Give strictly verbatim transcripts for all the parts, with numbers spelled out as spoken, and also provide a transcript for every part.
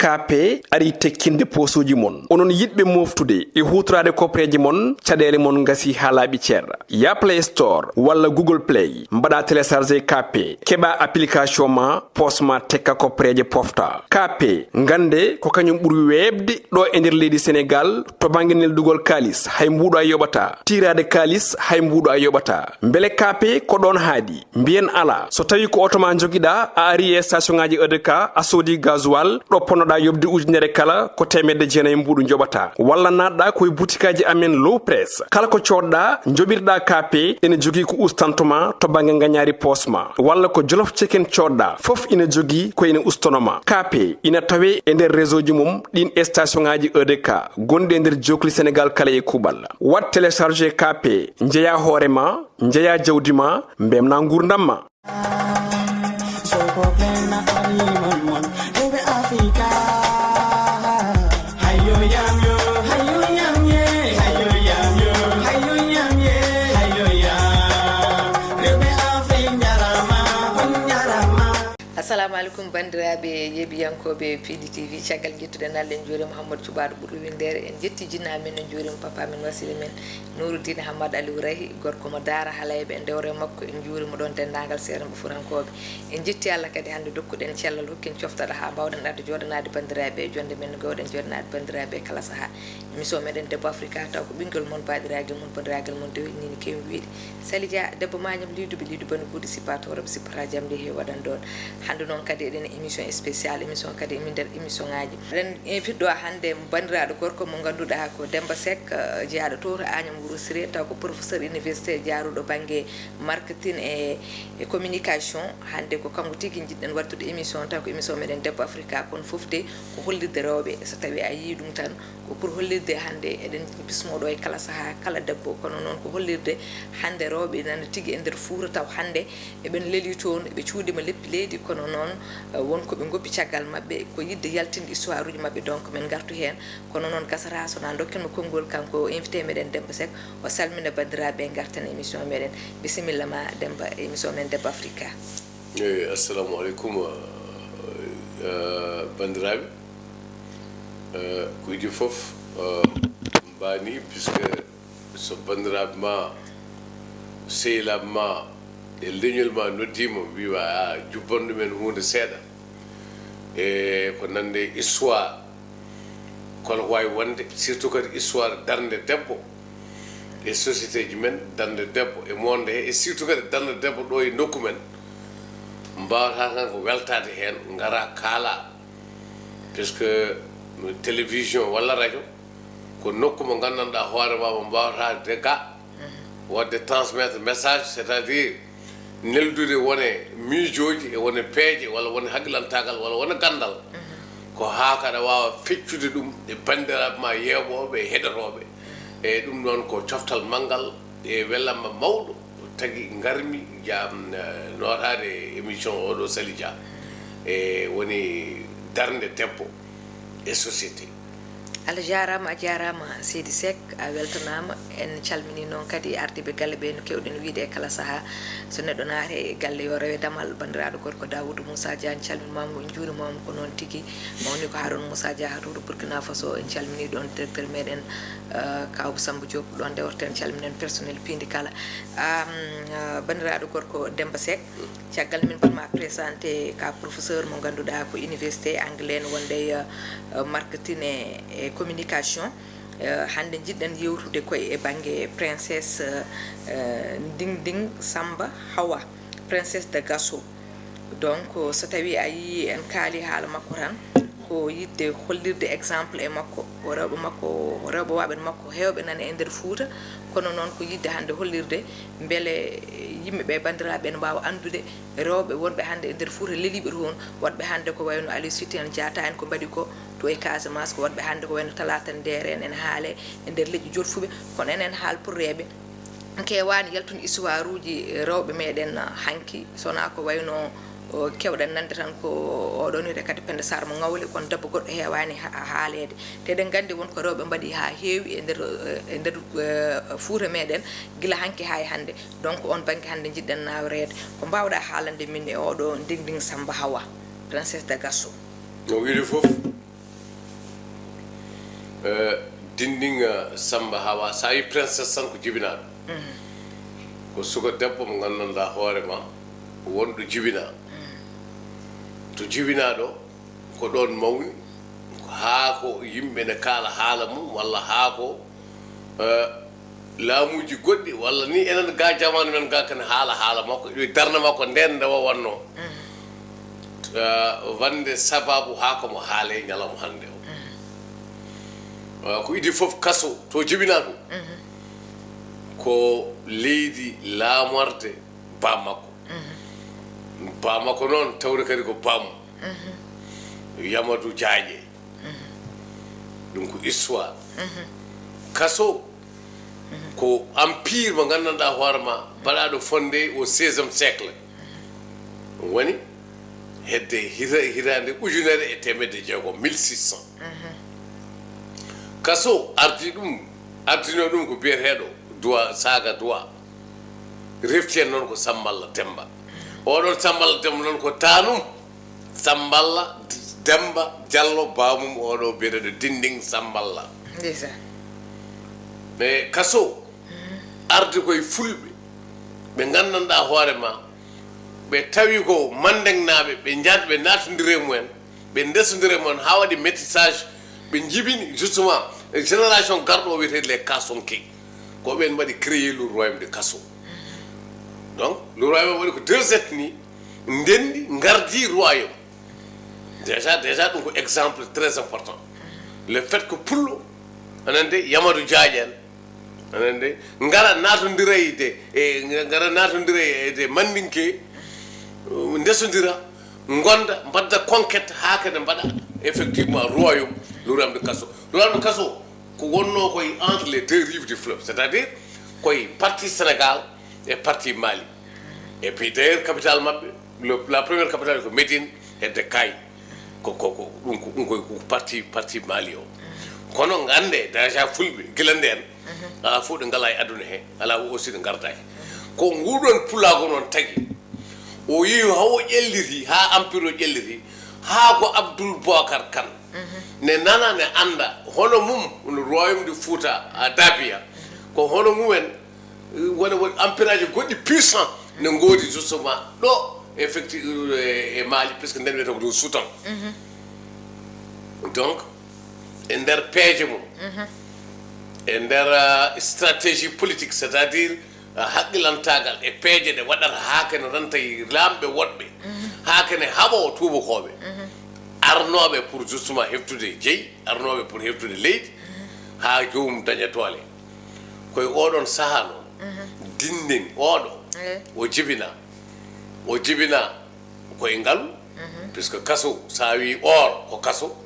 K P arii tekkinde poosuuji mon. Onon yiɗɓe mooftude e huutoraade kopreeje mon, caɗeele mon ngasii haa laaɓi cer. Yah Play Store walla Google Play, mbaɗaa télécharger K P, keɓaa application ma, poos ma tekka kopreeje pofta. K P, ngannde ko kañum ɓuri weeɓde ɗo e nder leydi Senegaal to bannge neldugol kaalis, hay mbuuɗo a yoɓataa. Tiiraade kaalis, hay mbuuɗo a yoɓataa. Mbele K P ko ɗoon haaɗi? Mbiyen alaa. So tawii ko oto ma njogiɗaa, a arii e station ŋaaji E D K, a soodii gasoil, ɗo ponnoɗaa yoɓde ujunere kala, ko teemedde jeenayi mbuuɗu njoɓataa. Walla naatɗaa ko e butikaaji amen Low Press. Kala ko coodɗaa, njoɓirɗaa K P, ene jogii ko ustanto ma to bannge ngañaari poos ma. Walla ko Jolof Chicken coodɗaa, fof ina jogii ko ene ustono ma. K P ina tawee e nder réseau ji mum ɗiin e station ŋaaji E D K gonɗi e nder jookli Senegaal kala e kuuɓal. Waɗ télécharger K P, njeyaa hoore ma, njeyaa jawdi ma, mbeltinaa nguurndam ma. Assalamu aleykum, banndiraaɓe yeeɓiyankooɓe P D T V. Caggal njettuɗen Allah, en njuuriima Mouhamadou Cuɓaaɗo ɓurɗo winndere. En njettii jinnaaɓe men, en njuuriima papa men, wasiila men, Nuuruddin Hammad Aliou Rahi, gorko mo Daara Halayɓe, e dewre makko. En njuuriima ɗoon denndaangal seernaaɓe fuutankooɓe. En njettii Allah kadi hannde dokkuɗo en cellal, hokki en coftal haa mbaawɗen arde jooɗanaade banndiraaɓe e jonnde men no ngoowɗen jooɗanaade banndiraaɓe e kala sahaa. Émission meɗen Debbo Afrika, taw ko ɓinngel mon, baaɗiraagal mon, banndiraagal mon, dewe ni no keewi wiyde. Sali Dia, debbo Mañam, liiduɓe, liidu bani buuɗi, sippa tooraɓe, sippata jamɗe, heewi waɗan ɗoon. Hannde noon kadi eɗen e émission spécial, émission kadi emin nder émission ŋaaji. Eɗen invite ɗo hannde banndiraaɗo gorko mo ngannduɗaa ko Demba Seck, eh, jeyaaɗo to to Agnam Wuro Siré, taw ko professeur université jaaruɗo bannge marketing e, e communication. Hannde ko kanko tigi njiɗɗen waɗtude émission, taw ko émission meɗen Debbo Afrika, kono fof de ko hollirde rewɓe. So tawii a yii ɗum tan, ko pour hollirde hannde eɗen bismoo ɗo e kala sahaa, kala debbo, kono noon ko hollirde hannde rewɓe nana tigi e nder Fuuta, taw hannde eɓen lelii toon, eɓe cuuɗiima leppi leydi, kono noon, eh, won ko ɓe ngoppi caggal maɓɓe, ko yiɗde yaltinde histoire uji maɓɓe, donc min ngartu heen. Kono noon gasata so na ndokken mo konngol kanko invité meɗen Demba Seck, o salmina banndiraaɓe, ngarten émission meɗen. Bisimilla ma Demba, émission men Debbo Afrika. Eyi, assalamu aleykum, eh, eh, banndiraaɓe. Eh, ko idii fof, eh, mbaani, puisque so banndiraaɓe ma, sehilaaɓe ma e leñol ma noddiima, mbiiwa a jubban ɗumen huunde seeɗa. E ko nande e histoire, kala ko waawi wonde, surtout kadi histoire darnde debbo e société ji men, darnde debbo e monde he, e surtout kadi darnde debbo ɗo e nokku men, mbawata tan ko weltaade heen, ngara kaala, puisque télévision walla radio ko nokku mo nganndanɗaa hoore ma, mo mbawata de ga waɗde transmettre message, c'est-à-dire neldude wone miijooji e wone peeje walla wone haqilantaagal walla wone ganndal, ko haa kaɗa waawa feccude ɗum e banndiraaɓe ma yeeɓooɓe e heɗotooɓe. E ɗum noon ko coftal manngal e wellamma mawɗo tagi ngarmi jam, eh, nootaade e émission oɗo Sali Dia, e woni darnde debbo e société. Allah jaaraama, a jaaraama Seydi Seck, a weltanaama. En calminii noon kadi ardiiɓe galle ɓe no keewɗen wiyde e kala sahaa. So neɗɗo naati e galle yo rewe damal. Banndiraaɗo gorko Daawuudu Muusaa Dia, en calminaama, en njuurimaama ko noon tigi. Mawni ko Haaruna Muusaa Dia, haa to wuro Burkina Faso, en calminii ɗoon directeur meɗen, eh, Kaaw Samba Diop, ɗoon ndewreten, calminen personnel piindi kala. Am, eh, banndiraaɗo gorko Demba Seck, caggal min mbaɗ ma présenté ka professeur mo ngannduɗaa ko université anglais ne wonde, eh, eh, marketing e, e communication. Eh, hannde njiɗɗen yewtude koye e bannge princesse, eh, Ndingding Samba Hawa, princesse de Gasso. Donc, so tawii a yii en kaali haala makko tan, ko yiɗde hollirde exemple e makko, ko rewɓe makko, rewɓe waaɓe makko heewɓe nana e nder Fuuta, kono noon ko yiɗde hannde hollirde mbele yimɓe ɓe, banndiraaɓe, ene mbaawa anndude rewɓe wonɓe hannde e nder Fuuta leliiɓe toon, waɗɓe hannde ko wayno Aline Sitoé Diatta en, ko mbaɗi ko to e Casamance, ko waɗɓe hannde ko wayno Talaata Ndeer en, ene haale e nder leƴƴi jolfuɓe, kono enen haalpulreeɓe keewaani yaltude histoire uji rewɓe meɗen hanki, so wonaa ko wayno, o, keewɗen nande tan ko oɗo wiyetee kadi Penda Sarr mo Ngawle, kono debbo goɗɗo heewaani ha-, haaleede. Te eɗen nganndi won ko rewɓe mbaɗi haa heewi e nder, e nder, eh, Fuuta meɗen, gila hanki haa e hannde. Donc, oon bannge hannde njiɗɗen nawreede. Ko mbaawɗaa haalande min e oɗo Ndingding Samba Hawa, princesse de Gasso? No wiide fof, Dindin, eh, Samba Hawa, so a wi princesse tan ko jibinaaɗo. Ko suka debbo mo nganndanɗaa hoore ma, wonɗo jibinaa. To jibinaa ɗo, ko ɗoon mawni, haa ko yimɓe ne kaala haala mum, walla haa ko, eh, laamuuji goɗɗi, walla ni enen ga jamaanu men ga kan haala haala makko, e darnde makko nden nde o wannoo. Eh, wande sababu haa ko mo haalee ñalawma hannde o. Eh, ko idii fof kaso, to jibinaa ɗum. Ko leydi laamorde baa makko. Baa makko noon, tawde kadi ko baamu. Yamadu Jaaƴe. Ɗum ko histoire. Kaso ko empire mo nganndanɗaa hoore ma, baɗaaɗo fondé au seizième siècle. Ɗum woni hedde hita-, hitaande ujunere e teemedde jeegom, mille six cents. Kaso ardi ɗum, ardino ɗum ko biyeteeɗo Duwa, Saaga Duwa. Refti en noon ko Samballa Demba. Oɗon Samballa Demba noon ko taanum Samballa Demba Jallo, baamum oɗo biyeteeɗo Dinding Samballa. Ndeysaan. E kaso ardi koye fulɓe ɓe nganndanɗaa hoore ma, ɓe tawi ko Mandeng naaɓe, ɓe njaat-, ɓe naatondiri e mumen, ɓe ndesondiri e mumen, haa waɗi métissage, ɓe njibini justement génération garɗo o wiyetee les Kasonké. Ko ɓen mbaɗi créer le royaume de Kaso. Donc, le royaume waɗi ko deux ethnies, ndenndi, ngardi royaume. Déjà, déjà, ɗum ko exemple très important. Le fait que Pullo, aɗa anndi, Yamadu Jaaƴe en, aɗa anndi, ngara naatondira e de, e, ngara naatondira e de Mandinke, ndesondira, ngonda, mbadda conquête, haa kadi mbaɗa effectivement royaume, le royaume de Kaso. Le royaume de Kaso, ko wonnoo koye entre les deux rives du fleuve, c'est-à-dire koye partie Sénégal e partie Mali. Et puis d'ailleurs, capitale maɓɓe, le, la première capitale ko Médine, hedde Kayi. Ko, ko, ko, ɗum ko, ɗum ko, ko partie, partie Mali o. Kono ngannde, déjà fulɓe, gila ndeen, alaa fof ɗo ngalaa e aduna he, alaa fof aussi ɗo ngardaa he. Ko nguɗon pulaagu noon tagi. O yehi haa o ƴelliti, haa empire o ƴelliti, haa ko Abdul Bokar Kan. Ne nana, ne annda, hono mum, no royaume de Fouta, a Dabia, ko hono mumen, eh, wona, wona empire aji goɗɗi puissant ne ngoodi justement ɗo, effecti-, eh, e Mali, puisque nden wiyetee ko ɗum Soudan. Donc, e nder peeje mum, e nder, ah, stratégie politique, c'est-à-dire, ah, haqqilantaagal e peeje ɗe waɗata haa kene renta e laamɓe woɗɓe, haa kene haɓoo tuubakooɓe, arnooɓe pour justement heftude jeyi, arnooɓe pour heftude leydi, haa joomum daña doole. Koye oɗon sahaa noon, Dindin oɗo, o jibinaa, o jibinaa koye ngalu, puisque kaso, so a wi or ko kaso,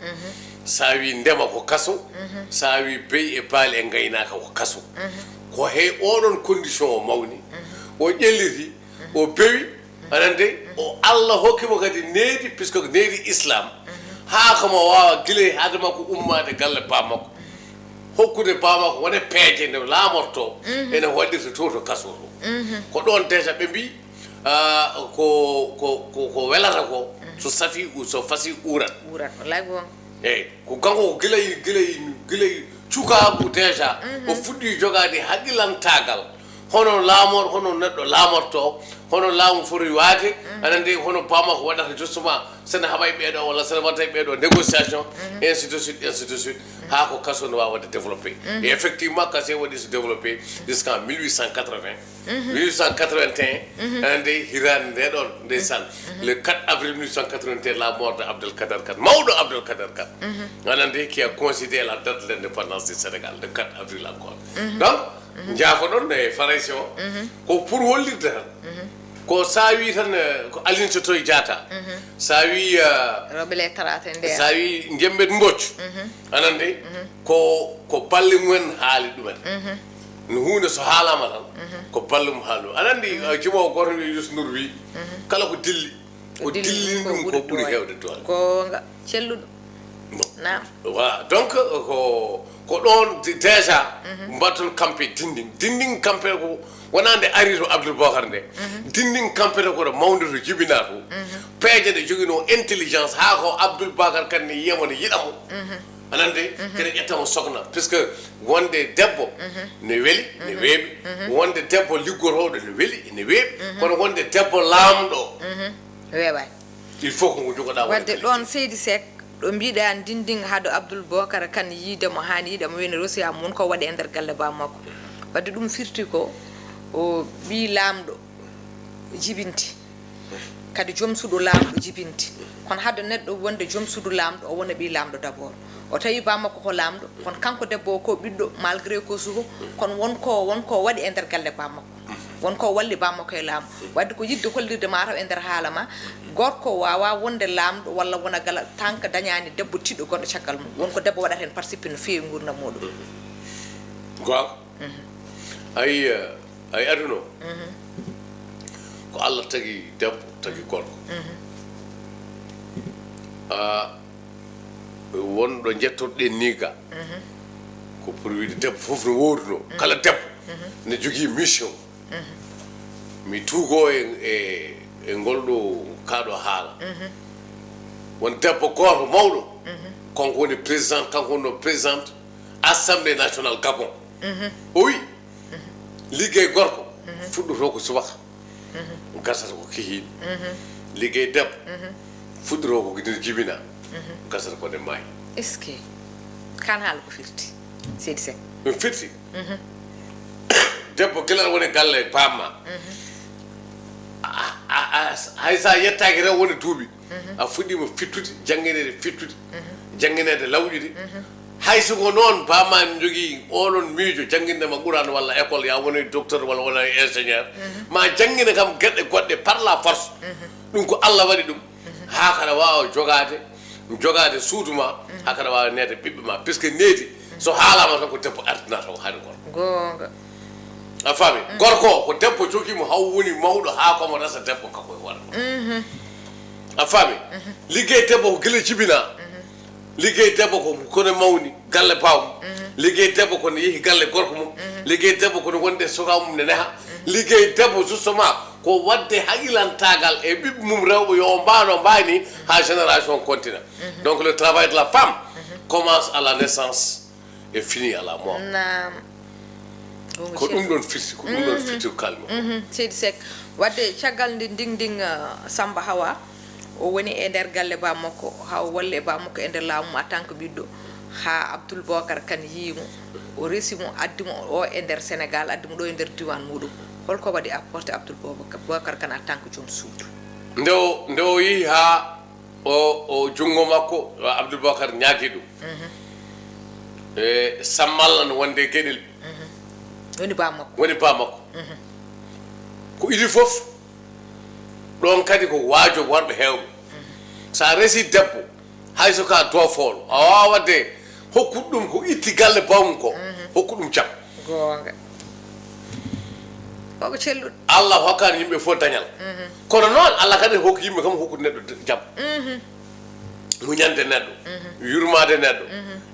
so a wi ndema ko kaso, so a wi beyi e baali e ngaynaaka ko kaso. Ko he oɗon condition o mawni, o ƴelliti, o bewi, aɗa anndi, o Allah hokki mo kadi needi, puisque ko needi Islam, haa ko mo waawa gila e hade makko ummaade galle baa makko. Hokkude baa makko wone peeje nde laamortoo, ene waɗirta to, to kaso to. Ko ɗoon déjà ɓe mbii, ah, ko, ko, ko, ko welata ko, so safii u-, so fasii uurat. Uurat, wallaay goonga. Eeyi, ko kanko ko gila e, gila e, gila e cukaagu déjà, o fuɗɗii jogaade haqqilantaagal. Hono laamor-, hono neɗɗo laamortoo, hono laamu foti waade, aɗa anndi, hono baa makko waɗata justement, so ne haɓa e ɓee ɗoo, walla so ne waɗa e ɓee ɗoo négociation, ainsi de suite, ainsi de suite, haa ko kaso no waawa waɗde développé. Et effectivement, kaso waɗi so développé jusqu'en mille huit cent quatre-vingts. Mille huit cent quatre-vingt-un, aɗa anndi, hitaande nde ɗoon, ndeysaan, le quatre avril mille huit cent quatre-vingt-un, la mort de Abdelkader Kane, mawɗo Abdelkader Kane. Aɗa anndi, qui a coïncidé à la date de l'indépendance du Sénégal, le quatre avril encore. Donc, njaafoɗon e Farayse o, ko pour hollirde tan. Ko so a wi tan, eh, ko Aline Sitoé Diatta, so a wi, eh, Rewɓe le taraate ndeya. So a wi Jemmbet Mbodj, aɗa anndi, ko, ko balle mumen haali ɗumen. No huunde so haalaama tan, ko balle mum haali ɗum. Aɗa anndi, eh, jimoowo gooto wiyi, Youssou Ndour wi, kala ko dilli, ko dillini ɗum ko ɓuri heewde doole. Goonga, celluɗo. Bon. Naam. Voilà. Donc, ko, ko ɗoon d-, déjà mbaɗton campagne Dindin. Dindin campagne ko wonaa nde ari to Abdoul Bokar nde. Dindin campagne ko ɗo mawde to jibinaa to. Peeje ɗe joginoo intelligence haa ko Abdoul Bakar Kane ne yiya mo, ne yiɗa mo. Anan de kene ƴettama sokna, puisque wonde debbo ne weli, ne weeɓi. Wonde debbo liggotooɗo ne weli, ne weeɓi. Kono wonde debbo laamɗo, Weeɓaani. Il faut ko ngu jogoɗa. Wadde ɗoon, Seydi Seek, ɗo mbiɗa ndindin hado Abdoul Bokar Kane yiide mo haani yiide mo, woni rosiyam won ko waɗi e nder galle baa makko. Wadde ɗum firti ko o ɓii laamɗo jibinti, kadi joom suudu laamɗo jibinti. Kono hade neɗɗo wonde joom suudu laamɗo, o wona ɓii laamɗo d'abord. O tawi baa makko ko laamɗo, kono kanko debbo o ko ɓiɗɗo, malgré ko suko, kono won ko, won ko waɗi e nder galle baa makko. Won ko walli baa makko e laamu. Wadde ko yiɗde hollirde ma taw e nder haala ma, gorko waawa wonde laamɗo walla wona gala tant que dañaani debbo tiiɗɗo gonɗo caggal mum. Won ko debbo waɗata heen participe no feewi nguurndam muuɗum. Goonga. Ayi, eh, ayi aduna o, ko Allah tagi debbo, tagi gorko. Ah, won ɗo njettorɗen ni ga, ko pour wiide debbo fof no woodunoo. Kala debbo ne jogii mission. Mi tuugoo e, e, e ngol ɗo, kaa ɗo haala. Won debbo gooto mawɗo, kanko woni président, kanko woni président Assemblée nationale Gabon. O wi, liggey gorko fuɗɗotoo ko subaka, gasata ko kihiiɗe. Liggey debbo fuɗɗotoo ko nder jibina, gasata ko nde maayi. Est-ce que kan haala ko firti, Seydi Seek? Ɗum firti. Debbo gila aɗa woni galle baa ma, a, a, a, hay so a yettaaki rew woni duuɓi, a fuɗɗiima fittude, janngineede fittude, janngineede lawƴude. Hay so ko noon baa ma ne jogii oɗon miijo jannginde ma Quraan walla école, ya woni docteur walla wona ingénieur, ma janngine kam geɗe goɗɗe par la force. Ɗum ko Allah waɗi ɗum. Haa kaɗa waawa jogaade, jogaade suudu ma, haa kaɗa waawa neede ɓiɓɓe ma. Puisque needi, so haalaama tan ko debbo ardinata o, haade gorko. Goonga. A faami? Gorko o, ko debbo jogii mo, haw woni mawɗo, haa ko mo resa debbo, kanko e hoore mum. A faami? Liggey debbo ko gila jibinaa. Liggey debbo ko kono mawni galle baa mum. Liggey debbo kono yehi galle gorko mum. Liggey debbo kono wonde suka mum ne neha. Liggey debbo, justement, ko waɗde haqilantaagal e ɓiɓɓe mum rewɓe, yo o mbaa no mbaani, haa génération continue. Donc le travail de la femme commence à la naissance et finit à la mort. Naam. Ko ɗum ɗon firti, ko ɗum ɗon firti ko kalmi. Seydi Seek, wadde caggal nde ndin ndin, uh, Samba Hawa, o woni e nder galle baa makko, haa o walli e baa makko e nder laamu en tant que ɓiɗɗo, haa Abdoul Bokar Kane yii mo, o resi mo, addi mo o e nder Sénégal, addi mo ɗo e nder diiwaan muuɗum. Holko waɗi apporté Abdoul Bokar Kane en tant que joom suudu? Nde o, nde o yehi haa o, o junngo makko, Abdoul Bokar ñaagi ɗum. E Sammalla no wonde e geɗel. Woni baa makko. Woni baa makko. Ko idii fof, ɗoon kadi ko waajo worɓe heewɓe. So a resi debbo, hay so ka doofooɗo, a waawaa waɗde hokkude ɗum ko itti galle baa mum ko, hokku ɗum jam. Goonga. Koko celluɗo. Allah hokkaani yimɓe fof dañal. Kono noon, Allah kadi hokki yimɓe kam hokkude neɗɗo jam. Muñande neɗɗo, yurmaade neɗɗo,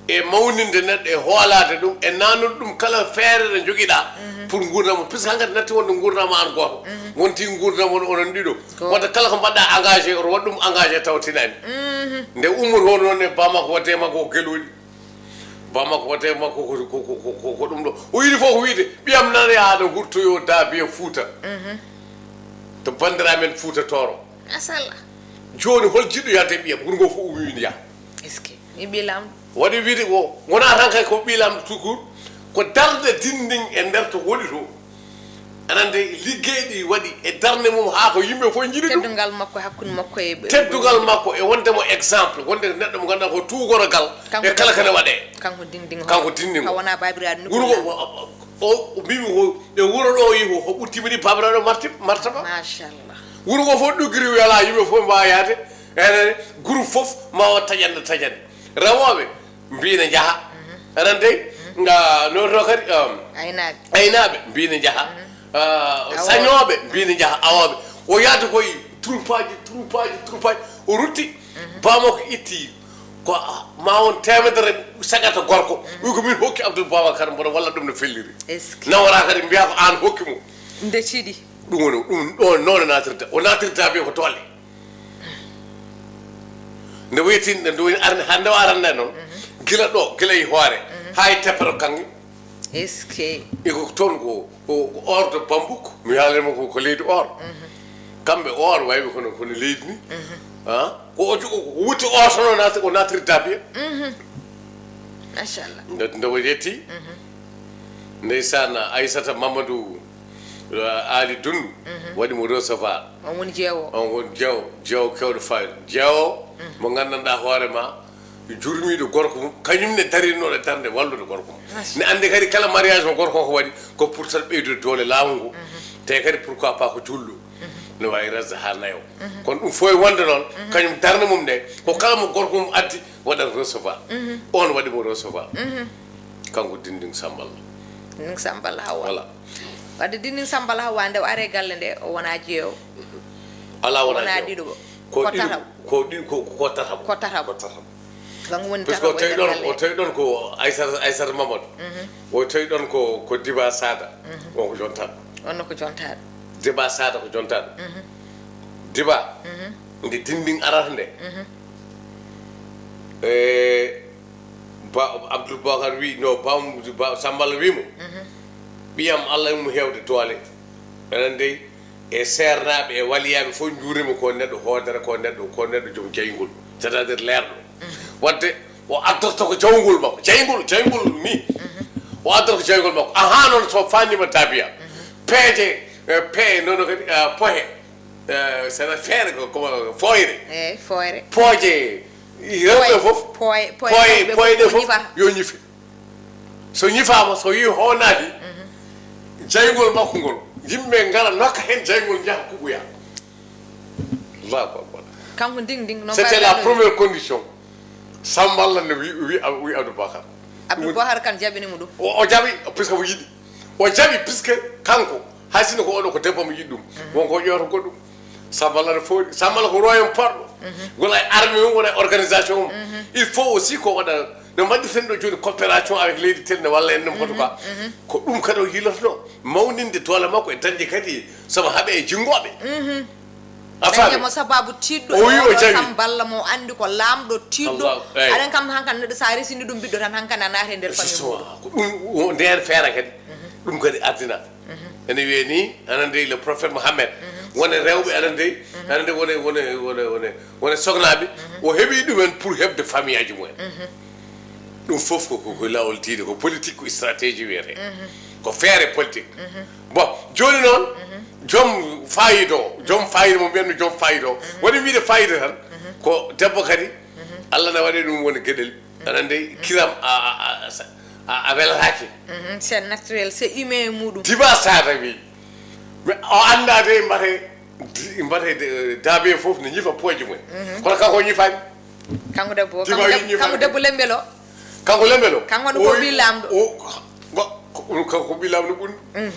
e mawninde neɗɗo, e hoolaade ɗum, e nanude ɗum kala feere nde njogiɗaa pour nguurndam mum. Puisque hankadi natti wonde nguurndam ma aan gooto, wonti nguurndam mon onon ɗiɗo. Wonta kala ko mbaɗɗa engagé, oto waɗ ɗum engagé taw tinaani. Nde ummoto noon e baa makko, waɗde e makko ko gelooɗi. Baa makko, waɗde e makko ko, ko, ko, ko, ko, ko ɗum ɗo. O yiɗi fof ko wiide, ɓiyam nana yaha no hurtoyoo daabiye Fuuta. To banndiraaɓe men Fuuta Tooro. Machallah. Jooni hol jiɗɗo yahde e ɓiyam? Wuro ngoo fof ummi wiini yaha. Est-ce que? Mi ɓii laamɗo. Waɗi wiide ko, wonaa tan kay ko ɓii laamɗo tout court, ko darnde dindin e nder to woni to. Aɗa anndi liggey ɗi waɗi e darnde mum haa ko yimɓe fof njiɗi ɗum. Teddungal makko e hakkunde makko e ɓe. Teddungal makko e wonde mo exemple, wonde neɗɗo mo ngannduɗaa ko tuugorgal e kala ko ne waɗee. Kanko dindin. Kanko dindin. Ka wonaa baabiraaɗo nokku. Wuro o, o, o mbimi ko e wuro ɗo o yi ko, o ɓurtima ni baabiraaɗo marti-, martaba. Machallah. Wuro ngo fof ɗuggiri wiyala yimɓe fof mbawa yaade. Ene groupe fof ma o taƴande taƴande. Rewooɓe mbina njaha. Aɗa anndi nga noto kadi, um, aynaaɓe. Aynaaɓe mbina njaha. Uh, sañooɓe mbina njaha. Awooɓe. O yaade koye troupaaji, troupaaji, troupaaji. O rutti. Baa makko itti ko ma won teemedere sagata gorko. Wi ko min hokki Abdoul Babacar mboɗo walla ɗum no felliri. Nawora kadi mbiya ko aan hokki mo. Nde ciɗi. Ɗum woni ɗum ɗo noon o naatirta. O naatirta mbiya ko doole. Nde wiyetinde nde woni arde hannde o arande noon. Gila ɗo, gila e hoore, haa e teppere kanŋe. Eske. Eko toon ko, ko, ko or de Bambouk, mi haalima ko, ko leydi or. Kamɓe or wayɓe kono, kono leydi ni. Ah, ko o, o wutti or tan o naati, o naatiri Dabiya. Machallah. Nde, nde o yetti, ndeysaan Aissata Mamadou, eh, Ali Dundu, waɗi mo recevoir. On woni jeewo. On woni jeewo, jeewo kewɗo fayda. Jeewo mo nganndanɗaa hoore ma, jurmiiɗo gorko mum, kañum ne darinooɗo darnde wallude gorko mum. Ne anndi kadi kala mariage mo gorko o ko waɗi, ko pour tan ɓeydude doole laamu ngu. Te kadi pourquoi pas ko julɗo. Ne waawi resde haa nayo. Kono ɗum fof e wonde noon, kañum darnde mum nde, ko kala mo gorko mum addi, waɗat recevoir. On waɗi mo recevoir. Kanko Dinding Samballa. Ɗum Samballa Hawa. Voilà. Wadde Dinding Samballa Hawa nde o ari e galle nde, o wonaa jeewo. Alaa wonaa Wonaa jeewo. Ɗiɗo. Ko Ko ɗiɗo, tataɓo. ko ɗiɗo, ko, ko tataɓo. Ko tataɓo. Ko tataɓo. Kanko woni Parce que o tataɓo e tawi ɗoon, galle o he. tawi ɗoon ko Aissata, Aissata Mamadou. O tawi ɗoon ko, ko Diba Sada. On ko jontaaɗo. Wonno ko jontaaɗo. Diba Sada ko jontaaɗo. Diba. Nde Dinding arata nde. E ba Abdoul Bakar wi, no ba, ba Samballa wi mo. Ɓiyam Allah mo heewde doole. Enen dey e seernaaɓe e waliyaaɓe fof njuurima ko neɗɗo hoodere, ko neɗɗo, ko neɗɗo joom jeyngol, c'est-à-dire leerɗo. Wadde o addorto ko jawngol makko, jeyngol, jeyngol ni. O addorto ko jeyngol makko. Ahaa noon so faandiima Dabiya. Peeje, eh, pee, noon kadi, eh, pohe. Eh, c'est feere ko, ko fooyre. Eeyi, fooyre. Pooje rewɓe fof. Pooye, pooye Pooye, rewɓe pooye ɗe fof fof ñifa. Yo ñife. So ñifaama, so yii hoonaaki, jeyngol makko ngol, yimɓe ngara nokka heen jeyngol njaha kuɓoya. Allahu akbar. Kanko Dinding no C'était la mbaɗatnoo. Première condition. Samba Allah ne wi, wi, wi Abdou Bakar. Abdou Bakar kan jaɓini mo ɗum. O, o jaɓi, puisque o yiɗi. O jaɓi, puisque kanko, hay sinno ko oɗo ko debbo mo yiɗi ɗum. Won ko ƴeewata goɗɗum. Samba Allah ne fooɗi. Samba Allah ko royaume parɗo. Wona e armée mum, wona e organisation mum. Il faut aussi ko waɗa, no mbaɗirten ɗo jooni coopération avec leydi tel ne walla en ɗum hoto ka. Ko ɗum kadi o yilotono. Mawninde doole makko e dañde kadi sabu haɓe e jinngooɓe. A faami? Dañde mo sababu tiiɗɗo. O wi o jaɓi. Samba Allah mo anndi ko laamɗo tiiɗɗo. Allah, eey. Aɗen kam hankan neɗɗo so a resini ɗum ɓiɗɗo tan hankan a naati e nder famille mum. Justement, ko ɗum o ndeen feere kadi. Ɗum kadi ardina. Ene wiyee ni, aɗa anndi le prophète Mohammed. Wone rewɓe, aɗa anndi, aɗa anndi wone, wone, wone, wone, wone sognaaɓe. O heɓi ɗumen pour heɓde famille aji mumen. Ɗum fof ko, ko, ko laawol diine, ko politique, ko stratégie wiyetee. Ko feere politique. Bon, jooni noon, joom faayiida o, joom faayiida mo mbiyatmi joom faayiida o, waɗi wiide faayiida tan, ko debbo kadi, Allah na waɗi ɗum woni geɗel, aɗa anndi, kiram a, a, a, a, a welataake. Mhm, c'est naturel, c'est humain e muɗum. Diba Sata wi, mais o anndaa de mbaɗe, mbaɗe de, daabe fof ne ñifa pooje mum. Kono kanko o ñifaani. Kanko debbo, Diba kanko wi deb-, ñifaani. Kanko debbo lembelo. Kanko lembelo. Kanko woni ko ɓii laamɗo. O, o, ko, ko, kanko ko ɓii laamɗo ɓuri.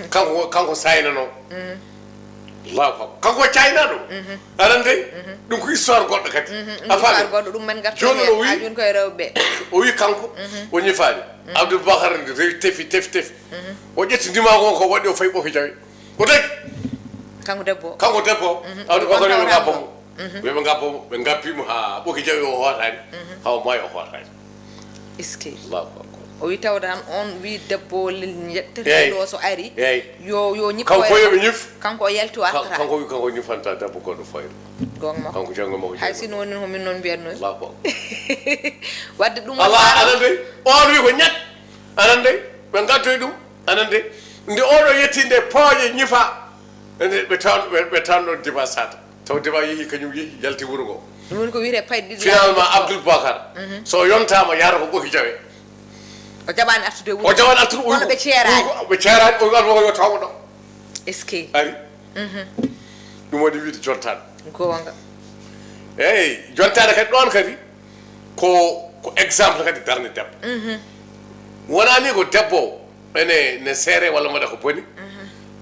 Kanko, kanko saynano. Allahu akbar. Kanko o caynano. Aɗa anndi? Ɗum ko histoire goɗɗo kadi. A faami? Goɗɗo ɗum men ngarta Jooni heen. O wi, Haa jooni koye rewɓe. O wi kanko, o ñifaani. Abdou Bakar rewi tefi, tefi, tefi. O ƴetti ndimaagu o ko waɗi o fayi ɓoki jawe. O dañi. Kanko debbo. Kanko debbo, Abdou Bakar yoɓe ngappa mo. Yoɓe ngappa mo, ɓe ngappi mo haa ɓoki jawe o hootaani. Haa o maayi o hootaani. Eske. Allahu akbar. O wi tawde tan on wi debbo lel-, Eey. ƴetteteɗo o so ari. Eey. Yo, yo ñippo. Kanko fof yoɓe ñif. Kanko o yalti o Kan-, artata. Kanko wi kanko ñifanta debbo goɗɗo fayda. Gonga makko. Kanko janngo makko Hay janngo. Sinno woni ko min noon mbiyatno. Allahu akbar. Wadde ɗum Allah woni aɗa anndi, on wi ko ñat. Aɗa anndi, ɓe ngattoyi ɗum. Aɗa anndi, nde oɗo yetti nde pooƴe ñifa. Ene ɓe tan, ɓe, ɓe tan ɗon Diba Sata. Taw Diba yehi, kañum yehi, yalti wuro ngo. Ɗum woni ko wiyetee payɗe ɗiɗi. Finalement, Abdoul Bakar, so yontaama, yahata ko ɓoki jawe. O jaɓaani artude wuro. O jaɓaani artude wuro. Kono ɓe ceeraani. Ɓe ceeraani, o wi Abdoul Bakar yo taw mo ɗo. Eske. Ari. Ɗum waɗi wiide jontaade. Goonga. Eeyi, jontaade kadi ɗoon kadi ko, ko exemple kadi darnde debbo. Wonaa ni ko debbo o ene, ne seere walla mbaɗa ko boni.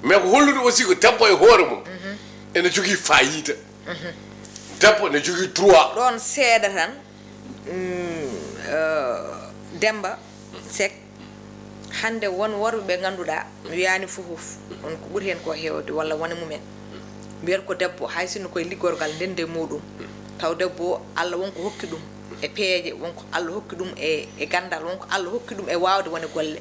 Mais ko hollude aussi ko debbo e hoore mum ene jogii faayiida. Debbo ne jogii droit. Ɗoon seeɗa tan, mm, eh, Demba Seck, hannde won worɓe ɓe ngannduɗaa, mi wiyaani fof, on ko ɓuri heen ko heewde, walla wone mumen. Mbiyata ko debbo, hay sinno koye liggorgal ndende muɗum, taw debbo o, Allah won ko hokki ɗum. e peeje, wonko Allah hokki ɗum e, e ganndal, wonko Allah hokki ɗum e waawde wone golle.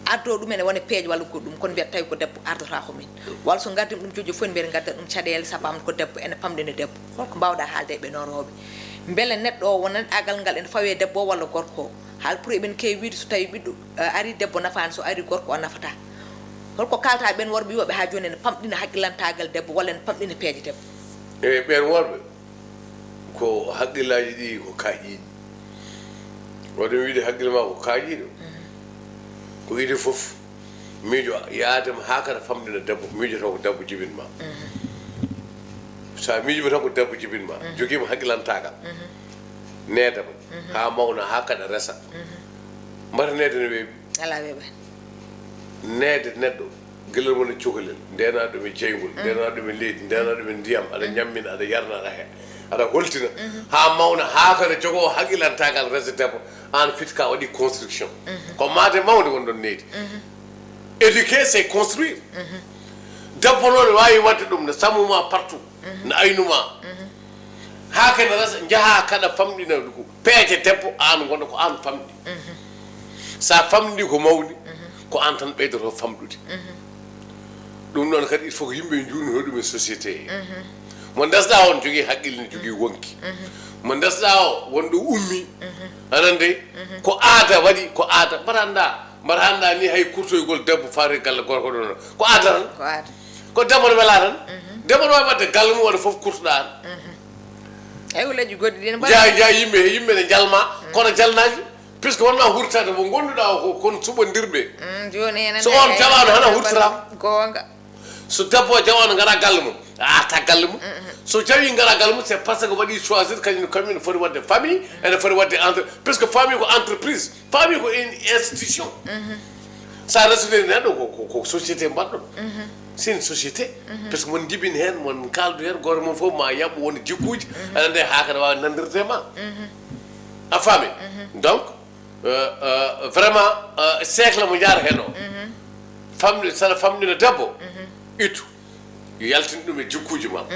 Addo ɗum ene wone peeje walla goɗɗum, kono mbiyata tawi ko debbo ardotaako min. Walla so ngardima ɗum jojo fof, mbiyata ngadda ɗum caɗeele, sabu am ko debbo, ene pamɗina debbo. Holko mbaawɗa haalde e ɓe noon rewɓe? Mbele neɗɗo o wonani agal ngal ene fawi e debbo o walla gorko o? Haal pour eɓen keewi wiide so tawi ɓiɗɗo, eh, ari debbo nafaani, so ari gorko o nafata. Holko kaalta ɓen worɓe wiyoɓe haa jooni ene pamɗina haqqillantaagal debbo walla ene pamɗina peeje debbo? E ɓen worɓe, ko haqqillaaji ɗi ko kaaƴiiɗi. Waɗi mi wiide haqqille ma ko kaaƴiiɗo. Ko idée fof, miijo yaadema haa kata famɗina debbo, miijo taw ko debbo jibinma. So a miijima tan ko debbo jibinma, jogiima haqqillantaagal, needama, haa mawna, haa kaɗa resa. Mbata neede no weeɓi? Alaa weeɓaani. Neede neɗɗo, gila woni cukalel, ndeenaa ɗum e jeyngol, ndeenaa ɗum e leydi, ndeenaa ɗum e ndiyam, aɗa ñammina, aɗa yarna, aɗa he-, aɗa holtina, haa mawna, haa kadi jogoo haqqillantaagal resa debbo, aan fit ka waɗi construction. Ko maate mawde won ɗon needi. Éduquer, c'est construire. Debbo noon waawi waɗde ɗum, ne sammuma partout, ne aynuma. Haa kadi resa, njaha kaɗa famɗina ɗum. Peeje debbo, aan ngonɗo ko aan famɗi. Sa famɗi ko mawni, ko aan tan ɓeydoto famɗude. Ɗum noon kadi, il faut ko yimɓe njuurnoo ɗum e société he. Mo ndesɗa on jogii haqqille, ne jogii wonki. Mo ndesɗa o, wonɗo ummi, aɗa anndi, ko aada waɗi, ko aada. Mbaɗa annda, mbaɗa annda ni hay kurtoygol debbo faati galle gorko ɗo, ko aada tan. Ko aada. Ko debbo ne welaa tan. Debbo ne waawi waɗde galle mum, waɗa fof kurtoɗa tan. Ay, ko leƴƴi goɗɗi ɗi ne mbaɗa. Jeya, jeya yimɓe, yimɓe ne njalma, kono jalnaaki, puisque wonma hurtade mo ngonnduɗa o ko kon suɓondirɓe. Mm, jooni enen. So on jaɓaano, hana hurtata. Goonga. So debbo o jaɓaano ngara galle mum, a arta galle mum. So jawi ngara galle mum, c'est parce que waɗi choisir kañum, kañum ne foti waɗde famille, ene foti waɗde entre-, puisque famille ko entreprise, famille ko une institution. Sa resoniri neɗɗo ko, ko, ko société mbaɗɗon. C'est une société. Parce que mon jibin heen, mon kaldu heen, gooto mon fof ma yaɓu won jikkuuji, aɗa anndi haa kadi waawa nanndirde ma. A faami? Donc, euh, euh, vraiment, euh, siècle mo njaara heen o, famɗi-, saɗa famɗina debbo, ittu. Yo yaltin ɗum e jikkuuji ma.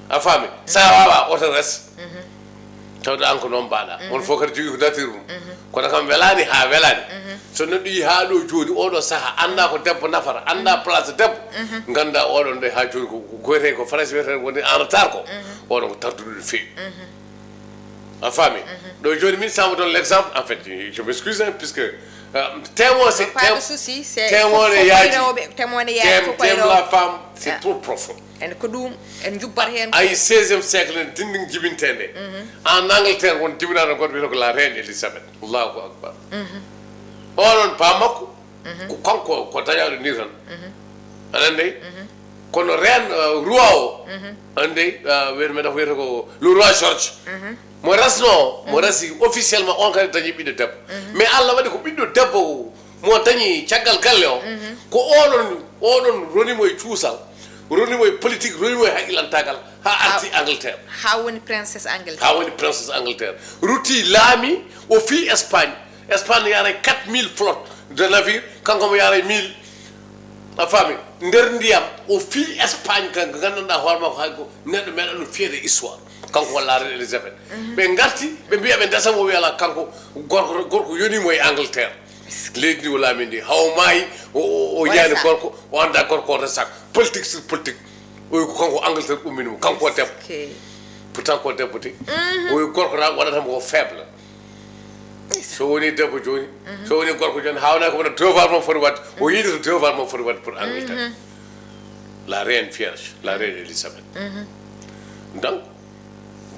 A faami? Sa waawa, oto res. Tawde an ko noon mbaɗa. On fof kadi jogii ko nature mum. Kono kam welaani haa welaani. So neɗɗo yii haa ɗo jooni, oɗo saha, annda ko debbo nafata, annda place debbo, ngannda oɗon de haa jooni ko, ko goyte ko Faransi wiyata woni en retard ko. Oɗon ko tarduɗo no feewi. A faami? Ɗo jooni min, ça me donne l'exemple, en fait, je m'excuse, hein, puisque, euh, témoin, c'est, pas de témoin, souci, c'est, témoin fof, ne fof yaaji. Rewɓe, témoin ne yaaji, tem-, fof tem la femme, c'est trop profond. En ko ɗum, en njubbat heen. Ay seizième siècle, en dindin jibinteende. En Angleterre, won jibinaaɗo goɗɗo wiyetee ko la reine Elizabeth. Allahu akbar. Oɗon pa makko, ko kanko ko dañaaɗo ni tan. Aɗa anndi? Kono reine, euh, roi o, anndi, euh, wiyata, meɗa ko wiyata ko le roi George. Mo resno, mo resi officiellement, on kadi dañi ɓiɗɗo debbo. Mais Allah waɗi ko ɓiɗɗo debbo mo dañi caggal galle o, ko oɗon, oɗon roni mo e cuusal, roni mo e politique, roni mo e haqqillantaagal, haa arti Angleterre. Haa woni princesse Angleterre. Haa woni princesse Angleterre. Rutti laami, o fii Espagne. Espagne yaray quatre mille flotte de navire, kanko mo yaray mille. A faami? Nder ndiyam, o fii Espagne, ka nganndanɗaa hoore makko, hay ko neɗɗo meeɗa ɗum fiyede histoire. Kanko walla reine Elizabeth. Ɓe ngarti, ɓe mbiya ɓe ndesa mo, o wiya alaa, kanko gorko, gorko yoni mo e Angleterre. Leydi ndi o laami ndi, haw maayi, o, o, o ñaani gorko, o annda gorko o resaka. Politique sur politique. O wi ko kanko Angleterre ummini mo, kanko o debbo. Pourtant ko debbo de. O wi gorko tan waɗata mo ko faible. So woni debbo jooni, so woni gorko jooni, haa wona ko wona devoir mo foti waɗde. O yiɗi to devoir mo foti waɗde pour Angleterre. La reine vierge, la reine Elizabeth. Donc,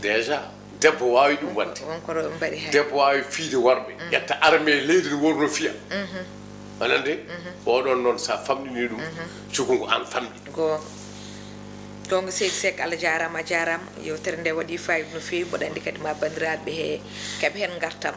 déjà, debbo waawi ɗum waɗde. Won ko rewɓe mbaɗi heen. Debbo waawi fiyde worɓe. Ƴetta armée leydi no wonno fiya. Aɗa anndi? Oɗon noon, sa famɗini ɗum, cukungu an famɗi. Goonga. Goonga, seydi Seck, Allah jaaraama, a jaaraama. Yewtere nde waɗi faayiida no feewi. Mboɗo anndi kadi ma banndiraaɓe he keɓa heen ngartam.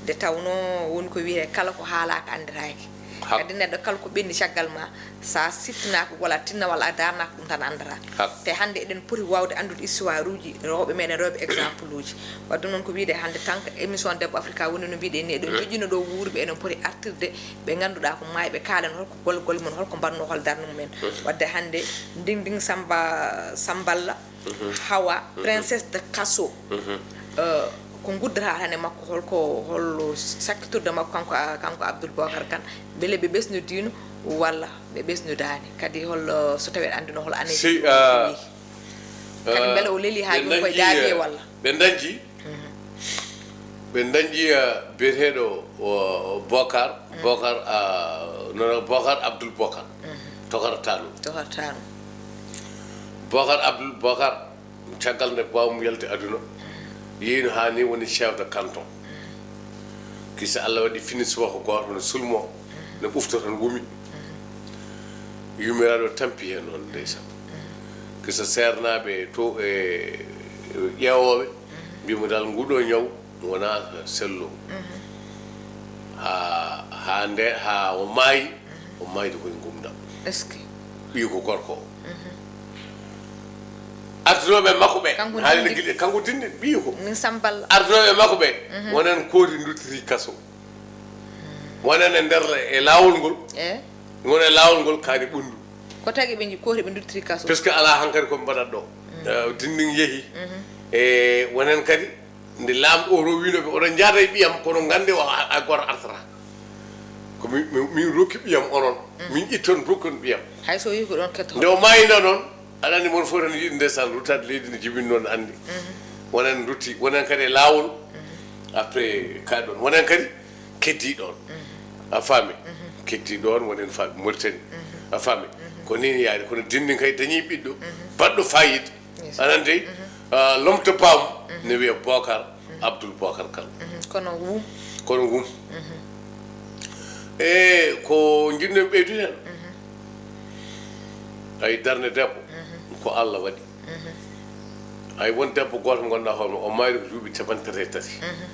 Nde tawnoo woni ko wiyetee kala ko haalaaka anndiraaki. Hak. Kadi neɗɗo kala ko ɓenni caggal ma, sa siftinaaka walla a tinna walla a daarnaaka ɗum tan anndata. Hak. Te hannde eɗen poti waawde anndude histoire uji rewɓe meɗen, rewɓe exemple uji. Wadde noon ko wiyde hannde tan ko émission Debbo Afrika woni no mbiɗen ni, eɗen joƴƴina ɗo wuurɓe, eɗen poti artirde ɓe ngannduɗaa ko maayɓe, kaalen holko golle, golle mum, holko mbaɗnoo, hol darnde mum en. Wadde hannde ndin, ndin Samba, Samballa, Hawa, princesse de Kasso, euh, Ko nguddata tan e makko, holko, hol sakkitorde makko kanko, kanko Abdoul Bocar Kane, mbele ɓe ɓesnodiino walla ɓe ɓesnodaani? Kadi hol, so tawii aɗa anndino hol aneejo si kadi mbele o leli haa jooni koye daabi e walla? Ɓe dañji ɓe dañji biyeteeɗo Bocar Bocar nono Bocar Abdoul Bocar, tokartaano tokartaano Bocar Abdoul Bocar. Caggal nde baawmum yalti aduna, yeeyno haa ni woni chef de canton. Kisa Allah waɗi fini subaka gooto no sulmo, no ɓufto tan wumi. Yumiraaɗo tampi heen noon, ndeysaan. Kisa seernaaɓe to e ƴeewooɓe mbimo dal nguɗo ñaw wonaa sello. Haa haa nde haa o maayi, o maayde koye ngumdam. Est-ce que ɓiyi ko gorko o? Ardunooɓe makko ɓe haali ne giɗe kanko dindi ɓiyi ko. Min sambal. Ardunooɓe makko ɓe wonen kooti duttiri kaso. Wonen e nder e laawol ngol. E won e laawol ngol kaari ɓunndu. Ko tagi ɓe kooti ɓe duttiri kaso? Parce que alaa hankadi ko mbaɗat ɗo. Dindin yehi. E wonen kadi nde laamɗo o rowino ɓe oɗon njaada e ɓiyam kono ngannde o a goto artata. Ko min rokki ɓiyam onon, min itton rokkon ɓiyam. Hay so yehi ko ɗon ketto. Nde o maayino noon, aɗa anndi mon fof tan yiɗi ndeysaan ruttaade leydi ndi jibini noon anndi. Wonen rutti, wonen kadi e laawol. Après kaaɗi ɗon, wonen kadi keddii ɗoon. A faami? Keddii ɗoon, wonen faami Mauritanie. A faami? Ko nii yaari, kono dindi kay dañii ɓiɗɗo baɗɗo fayida. Aɗa anndi lomto baam ne wiya Bocar Abdoul Bocar Kane. Kono wum. Kono wum. E ko njiɗ-mi ɓeydude heen, ay darnde debbo ko Allah waɗi. Ay won debbo gooto mo nganndu-ɗaa hoore ma o maayri ko duuɓi capanɗe tati e tati.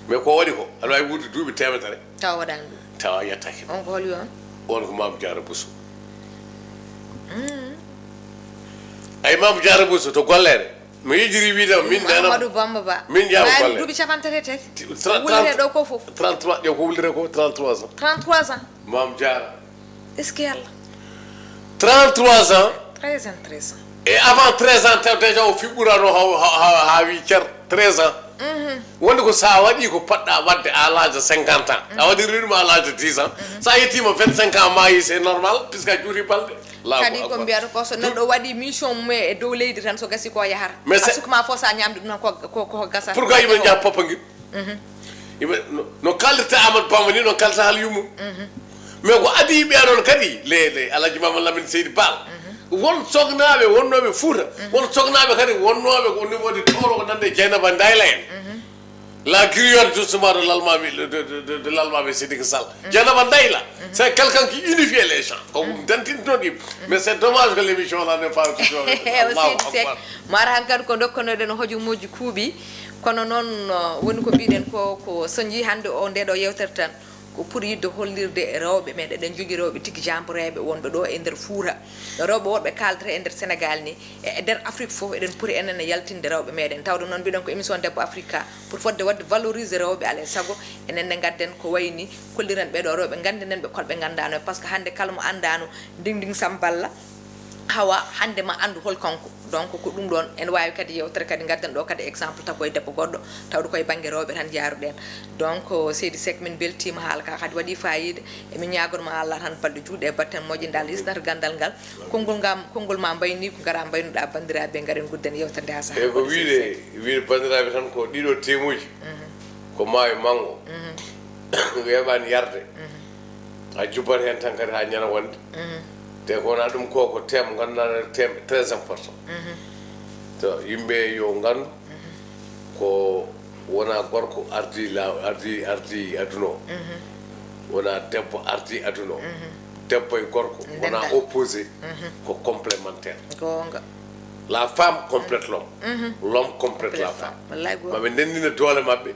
Mais ko waɗi ko aɗa waawi wuurde duuɓi teemedere. Tawa waɗaani ɗum. Tawa yettaaki ɗum. On ko holi on? On ko Maam Jaara Buso. Ay Maam Jaara Buso to golleere. Mi yejiri wiide min nana Amadou Bamba Ba. Min ƴaawa golle. Duuɓi capanɗe tati e tati. Wulire ɗo ko fof. Trente-trois ƴeew ko wulire ko trente-trois ans. Trente-trois ans. Maam Jaara. Est-ce que Allah. Trente-trois ans. Treize ans, treize ans. Et avant treize ans taw déjà o fiɓɓurano ha ha ha wi cer treize ans. Wonde ko sa waɗi ko poɗɗa wadde à l'âge de cinquante ans, a waɗi rythme à l'âge de dix ans, sa yettima vingt-cinq ans maayi, c'est normal puisque a juuti balɗe. Kadi ko mbiyata ko so neɗɗo waɗi mission mum e dow leydi tan so gasi ko yahata. Mais a sukma fof sa ñamde ɗum tan ko ko ko gasata. Pourquoi yimɓe jaha poppa ngir yimɓe no kaldata Amadou Bamba ni no kaldata hal yummum. Mais ko adi ɓeya noon kadi le le Alhaji Mama Lamine Seydi Baal, won soknaaɓe wonnooɓe Fuuta, won soknaaɓe kadi wonnooɓe au niveau de Tooro ko nande Dieynaba Ndayla en. La griotte justement de l'Almaami de, de, de, de l'Almaami Sidiki Sall. Dieynaba Ndayla, c'est quelqu'un qui unifie les gens. Ko ɗum dantintinoo ɗi. Mais c'est dommage que l'émission là n'est pas Seydi Seck. Mara hankadi ko dokkonoɗen hojomooji kuuɓi. Kono noon woni ko mbiɗen ko ko soñji hannde o ndeɗo yewtere tan ko pour yidde hollirde rewɓe meɗen eɗen jogii rewɓe tigi jamboreeɓe wonɓe ɗo e nder Fuuta. Rewɓe woɗɓe kaaldata e nder Sénégal ni e nder Afrique fof eɗen poti enen e yaltinde rewɓe meɗen tawde noon mbiɗen ko émission debbo Africa pour fodde waɗde valoriser rewɓe alay sago enen ne ngadden ko wayni kolliren ɓeɗo rewɓe nganndinen ɓe kolɓe nganndaano par ce que hannde kala mo anndaano ndingding Samba Balla hawa hannde ma anndu hol kanko. Donc ko ɗum ɗon ene waawi kadi yewtere kadi ngadden ɗo kadi exemple taw koye debbo goɗɗo tawde koye bannge rewɓe tan jaaruɗen. Donc seydi Seck min mbeltiima haala ka kadi waɗi fayida. Emin ñaagor ma Allah tan balɗe juuɗe e batten moƴƴe nde Allah hisnata ganndal ngal. Konngol ngam konngol ma mbayni ko ngara mbaynuɗa banndiraaɓe ngaren gudden yewtere nde ha saha. Eyi ko wiide wiide banndiraaɓe tan ko ɗiɗo temuji ko maayo manngo weeɓaani yarde. A jubbat heen tan kadi haa ñana wonde. Te ko wonaa ɗum ko ko thème ngannduɗaa thème très important. To yimɓe yo nganndu ko wonaa gorko ardi la ardi ardi aduna o. Wonaa debbo ardi aduna o. Debbo e gorko wonaa opposé, ko complémentaire. Goonga. La femme complète l'homme, l'homme complète la femme. Maɓe ndendina doole maɓɓe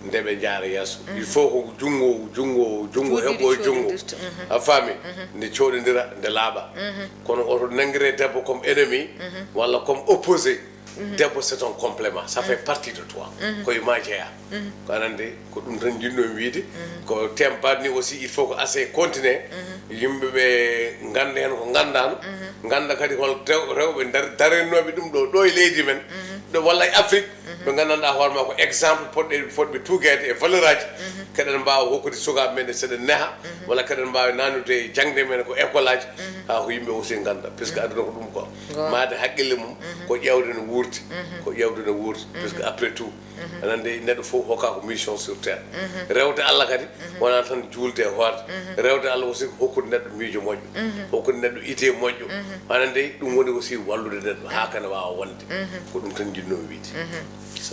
nde ɓe njaara yeeso. Il faut ko junngo junngo junngo heɓo junngo. A faami? Nde coɗodira nde laaɓa. Kono oto nanngire debbo comme ennemi walla comme opposé. Debbo c'est un complément, ça fait partie de toi. Koye ma jeeya. Ko anande ko ɗum tan njiɗnomi wiide. Ko thème baɗni aussi il faut ko assez continue. Yimɓe ɓe ngannda heen ko nganndaano. Ngannda kadi hol rewɓe darennooɓe ɗum ɗo ɗo e leydi men ɗo walla e Afrique. Ɓe nganndanɗaa hoore maa ko exemple poɗɗe, fotɓe tuugeede e valeur aji. Keɗen mbaawa hokkude sukaaɓe men seɗen neha, walla keɗen mbaawa nanude e jaŋde men ko école aji, haa ko yimɓe aussi ngannda. Puisque aduna ko ɗum ko maade haqqille mum, ko ƴeewde no wuurdi, ko ƴeewde no wuurdi. Puisque après tout, aɗa anndi neɗɗo fof hokkaa ko mission sur terre. Rewde Allah kadi, wonaa tan juulde e hoorde. Rewde Allah aussi ko hokkude neɗɗo miijo moƴƴo, hokkude neɗɗo idée moƴƴo. Aɗa anndi ɗum woni aussi wallude neɗɗo haa kana waawa wonde. Ko ɗum tan njiɗnoomi wiide.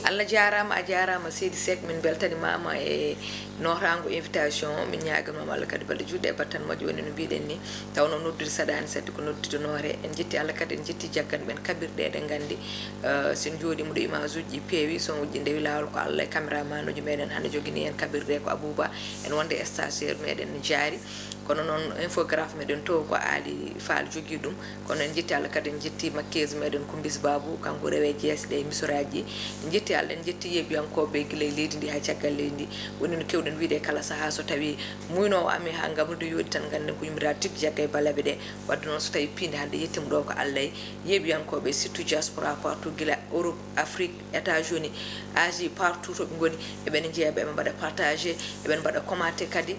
Allah jaaraama, a jaaraama seydi Seck, min mbeltanimaama e nootaango invitation. Min ñaaganmaama Allah kadi balɗe juutɗe e battane moƴƴe, woni no mbiɗen ni. Tawnoo noddude saɗaani, saɗde ko noddude noore. En njetti Allah kadi, en njetti jagganɓe men kaɓirɗe, eɗen nganndi, eh, so en njooɗiima ɗo, image uji ɗi peewi, son uji ɗi ndewi laawol, ko Allah e caméraman uji meɗen hannde jogini en kaɓirɗe, ko Abouba. En wonde e stagiaire meɗen ne jaari. Kono noon infographe meɗen to ko Aali Faal jogii ɗum. Kono en njetti Allah kadi, en njetti maquilleuse meɗen Kumbis Babu, kanko rewe jeesɗe e misoraaji. En njetti Allah, en njetti yeeɓiyankooɓe gila e leydi ndi haa caggal leydi ndi. Woni no keewɗen wiide e kala sahaa, so tawii muynoowo amen haa ngaɓrude yooɗi tan, ngannden ko yummiraa tigi jagga e balaɓe ɗe. Wadde noon so tawii piinde hannde yettiima ɗo ko Allah e yeeɓiyankooɓe, surtout diaspora partout, gila Europe, Afrique, États-Unis, Asie, partout to ɓe ngoni, eɓen njeeɓa, eɓe mbaɗa partagé, eɓen mbaɗa commenté kadi.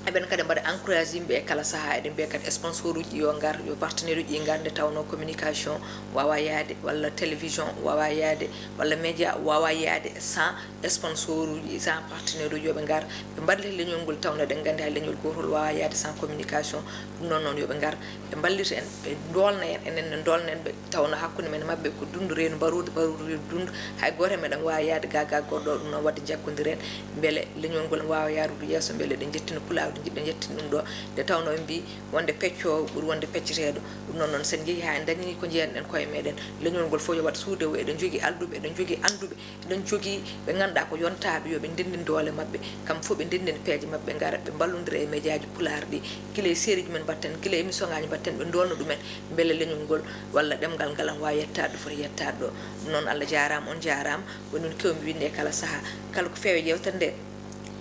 Eɓen kadi mbaɗa encouragé yimɓe e kala sahaa. Eɗen mbiya kadi sponsor uji yo ngar, yo partenaire uji ngar, nde tawnoo communication waawaa yahde, walla télévision waawaa yahde, walla média waawaa yahde sans sponsor uji, sans partenaire uji. Yo ɓe ngar, ɓe mballita leñol ngol, tawnoo eɗen nganndi hay leñol gootol waawaa yahde sans communication. Ɗum noon, noon yo ɓe ngar, ɓe mballita en, ɓe ndoolna en, enen ne ndoolna en ɓe. Tawnoo hakkunde men e maɓɓe ko dunndu reenu mbaruudi, mbaruudi reenu dunndu. Hay gooto e meɗen waawa yahde gaa gaa goɗɗo. Ɗum noon, waɗde njaggondiren mbele leñol ngol waawa yahrude yeeso, mbele eɗen njettina Pulaar, ɗo njiɗɗen yettin ɗum ɗo. Nde tawnoo en mbii wonde peccoowo ɓuri wonde pecceteeɗo. Ɗum noon, noon so en njehii haa en ndañanii ko njeyanɗen koye meɗen, leñol ngol fof yo waɗ suudewo. Eɗen njogii alɗuɓe, eɗen njogii annduɓe, eɗen njogii ɓe ngannduɗaa ko yontaaɓe, yo ɓe ndenndin doole maɓɓe, kam fof ɓe ndenndin peeje maɓɓe, ɓe ngara ɓe mballondira e médiaji Pulaar ɗi, gila e sérieji men mbaɗten, gila e émission ngaji mbaɗten, ɓe ndoolna ɗumen, mbele leñol ngol walla ɗemngal ngal ene waawi yettaade ɗo foti yettaade ɗo. Ɗum noon, Allah jaaraama, on jaaraama. Woni ɗum keewmi wiide e kala sahaa, kala ko feewi yeewtere nde,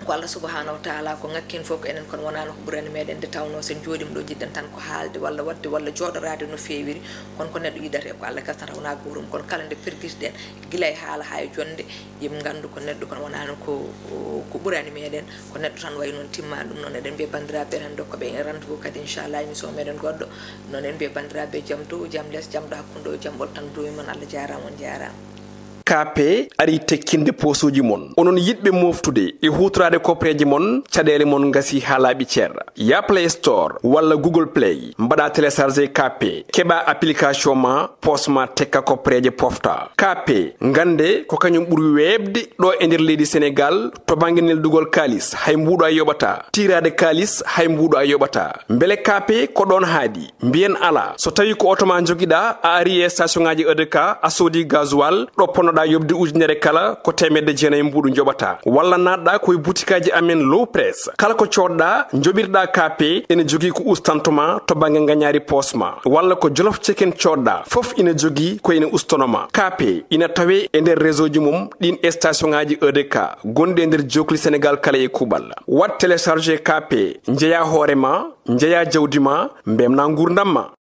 ko Allah subhanahu wa taala, ko ŋakki heen fof ko enen, kono wonaano ko ɓurani meɗen. Nde tawnoo so en njooɗiima ɗo, njiɗɗen tan ko haalde walla waɗde walla jooɗoraade no feewiri, kono ko neɗɗo yiɗata e ko Allah gasnata, wonaa gootum. Kono kala nde pergitiɗen, gila e haala haa e jonnde, yimɓe nganndu ko neɗɗo, kono wonaano ko, ko ɓurani meɗen, ko neɗɗo tan wayi noon, timmaani. Ɗum noon, eɗen mbiya banndiraaɓe tan, ndokka ɓe rendez-vous kadi, inchallah, émission meɗen goɗɗo. Noon en mbiya banndiraaɓe, jam dow, jam les, jam ɗo hakkunde o, jam ɓolo tan dow e mon. Allah jaaraama, on jaaraama. Kaape arii tekkinde poosuuji mon. Onon yiɗɓe mooftude e huutoraade kopreeje mon, caɗeele mon ngasii haa laaɓi cer. Yah Play Store walla Google Play, mbaɗaa télécharger Kaape, keɓaa application ma, poos ma tekka kopreeje pofta. Kaape, ngannde ko kañum ɓuri weeɓde ɗo e nder leydi Senegaal to bannge neldugol kaalis, hay mbuuɗu a yoɓataa. Tiiraade kaalis, hay mbuuɗu a yoɓataa. Mbele Kaape ko ɗoon haaɗi? Mbiyen alaa. So tawii ko oto maa njogiɗaa, a arii e stationŋaaji E D K, a soodii gasoil, ɗo ponnoɗaa yoɓde ujunere kala, ko teemedde jeenayi mbuuɗu njoɓataa. Walla naatɗaa ko e butikaaji amen Low Press. Kala ko coodɗaa, njoɓirɗaa Kaape, ene jogii ko ustantoo ma to bannge ngañaari poos ma. Walla ko Jolof Chicken coodɗaa, fof ina jogii ko ina ustanoo ma. Kaape ina tawee e nder réseauji mum ɗiin e stationŋaaji E D K gonɗi e nder jookli Senegaal kala e kuuɓal. Waɗ télécharger Kaape, njeyaa hoore ma, njeyaa jawdi ma, mbeltinaa nguurndam ma.